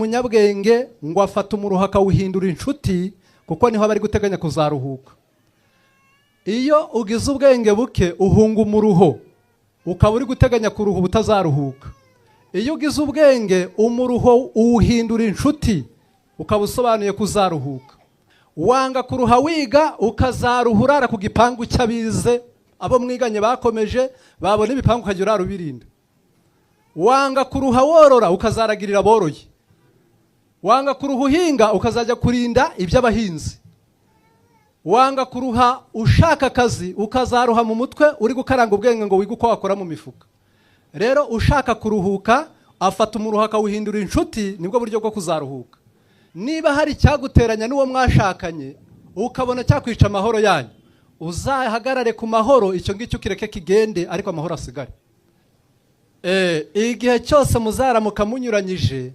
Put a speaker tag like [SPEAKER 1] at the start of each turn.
[SPEAKER 1] Umunyabwenge ngo afata umuruho akawuhindura inshuti, kuko niho aba ari guteganya kuzaruhuka. Iyo ugize ubwenge buke, uhunga umuruho, ukaba uri guteganya kuruha ubutazaruhuka. Iyo ugize ubwenge, umuruho uwuhindura inshuti, ukaba usobanuye kuzaruhuka. Wanga kuruha wiga, ukazaruha urara ku gipangu cy'abize. Abo mwiganye bakomeje babona ibipangu, ukajya urara ubirinda. Wanga kuruha worora, ukazaragirira aboroye. Wanga kuruha uhinga, ukazajya kurinda iby'abahinzi. Wanga kuruha ushaka akazi, ukazaruha mu mutwe uri gukaranga ubwenge ngo wige uko wakora mu mifuka. Rero ushaka kuruhuka afata umuruho akawuhindura inshuti, nibwo buryo bwo kuzaruhuka. Niba hari icyaguteranya n'uwo mwashakanye, ukabona cyakwica amahoro yanyu, uzahagarare ku mahoro, icyo ngicyo kireke kigende, ariko amahoro asigare. Igihe cyose muzaramuka munyuranyije.